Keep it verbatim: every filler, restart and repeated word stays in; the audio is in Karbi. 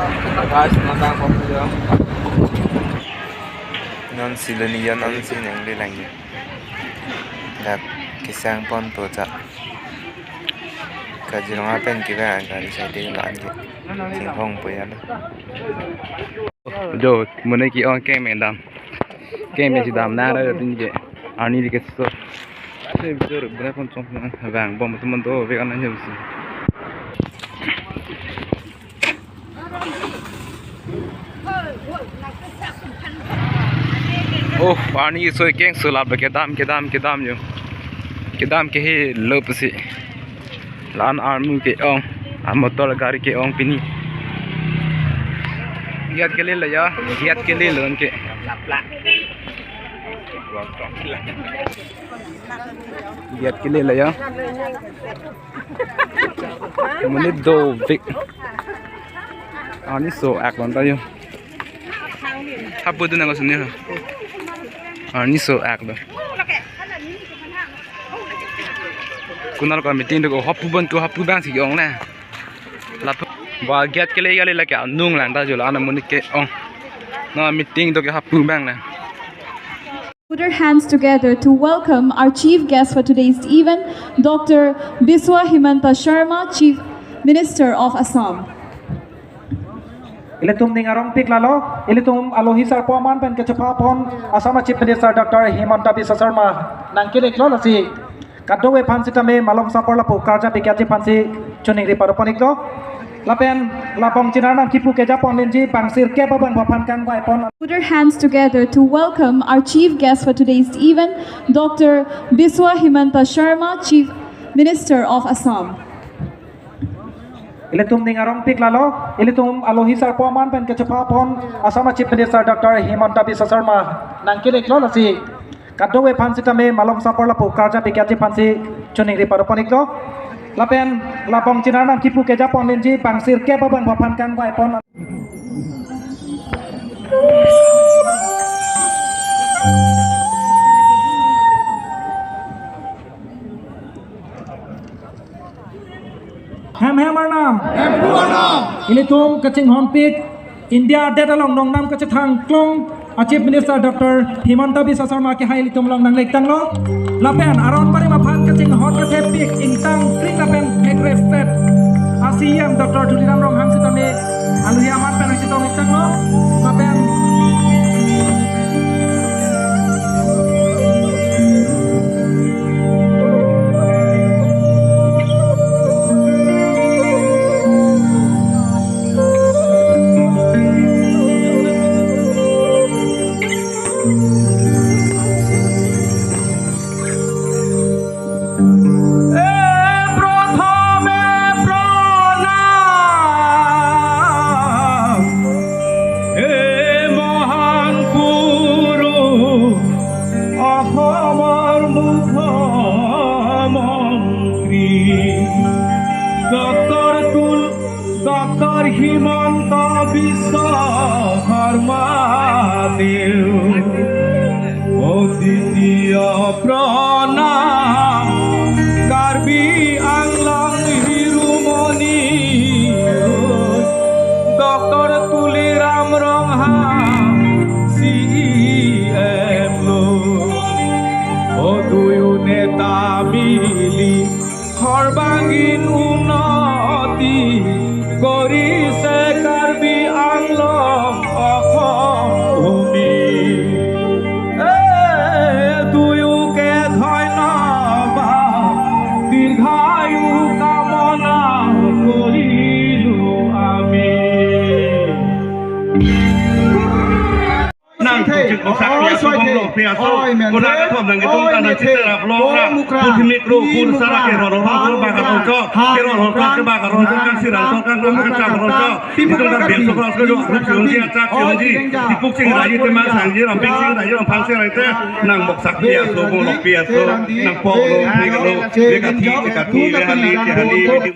Guys, matang pon jo. Non siloni ya, non si nang le lang ya. Dak kesang pon to cha. Kaziranga pen kevang gari side la-an ke. Chinghong po ya lo. Jo, monit ke-ong keme dam. Keme si dam nang ra tin ke. Arni ke so. Se jor bra kon chom nang vang bom tu man do ve kan nang si. Oh, arni so keng so lap kedam, kedam, kedam jo. Kedam ke he lo pusi. La-an armu ke-ong, a motor gari ke-ong pini. Giat ke le la ya, giat ke le lo ke. Giat ke le la ya. Monit dovek. Arni so-ak lo ta jo. Hapu tu nang sini. Arni so-ak lo. Konat ko meeting do ko hapu bon ko hapu bang si ong le. Lapu ba giat ke le ya le la ke nung lang ta jo la-an monit ke-ong. Na meeting do ke hapu bang le. Put your hands together to welcome our chief guest for today's event, Doctor Biswa Himanta Sharma, Chief Minister of Assam. Ilitum ning arongpik lalo, ilitum alohi sarpo aman pen kachepha pon Assam Chief Minister Doctor Himanta Biswa Sharma nangkele klo lasi. Kadokave aphan sitame malom sapor lapu karja pikatji aphan si choningri pado pon iklo. Lapen labong chinar nam kipu keja pon linji bang sirkep abang aphan kangvai pon. Put your hands together to welcome our chief guest for today's event, Doctor Biswa Himanta Sharma, Chief Minister of Assam. Ilitum ning arongpik lalo, ilitum alohi sarpo aman pen kachepha pon Assam Chief Minister Doctor Himanta Biswa Sharma nangkele klo lasi. Kadokave aphan sitame malom sapor lapu karja pikatji aphan si choningri pado pon iklo. Lapen labong chinar nam kipu keja pon linji bang sirkep abang aphan kangvai pon. Hem hem arnam. Hem hem arnam. Ilitum kachinghonpik India adet along nongnam kachethang klong a Chief Minister Doctor Himanta Biswa Sharma kehai ilitum along nanglek tanglo. Lapen aron barim aphan kachinghon kathepik ingtang kring lapen hekreset a C E M Doctor Tuliram Ronghang sitame alohi aman pen nangchetong ik tanglo. Lapen এ প্রথমে প্রণাম, হে মহান পুরুষ, অসমৰ মুখ্যমন্ত্ৰী ডক্টৰ তুল ডক্টৰ হিমন্ত বিশ্ব শৰ্মা দেৱ। অ দ্বিতীয় প্ৰণাম কাৰ্বি আংলং শিৰোমণি ডক্টৰ তুলিৰাম ৰংহাং চি E M লো। অ দুয়ো নেতা মিলি সৰ্বাংগীন উন্নতি কৰিছে কাৰ্বি আংলং অসম ভূমি। এ দুয়োকে ধন্যবাদ, দীৰ্ঘায়ু কামনা কৰিলো আমি। Nang kuchik bosak pi aso bong lo pi aso. Kona ka thom nang itum kan nang chiter ap lo ra. Purthimik ro pur sara ke ro ro ro bak ro cho. Ke ro ro ro ke bak ro cho kan sirang cho kan ro kan cham ro cho. Itum kan biang so kros ke jo rup si unji achak si unji. Tipuk sing rayu temang sangji ramping sing rayu rampang sing rayu te. Nang bosak pi aso bong lo pi aso. Nang po lo pi lo. Ke kathi ke kathi ke hali ke hali.